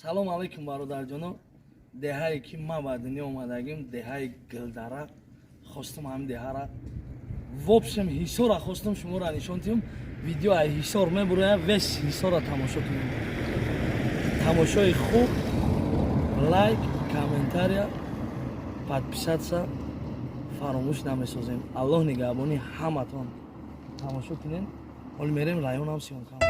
Салом алейкум, бародарҷоно. Деҳае ки ман ба дунё омадагим, деҳаи Гилдара. Хостум ҳамин деҳара, в общем, Ҳисора хостум шуморо нишон диҳам. Видео ай Ҳисор мебуроям, весь Ҳисора тамошо кунем. Тамошои хуб, лайк, комментария, подписаться фаромӯш намесозем. Аллоҳ нигаҳбони ҳаматон. Тамошо кунем. Ҳол мерем районам съёмка.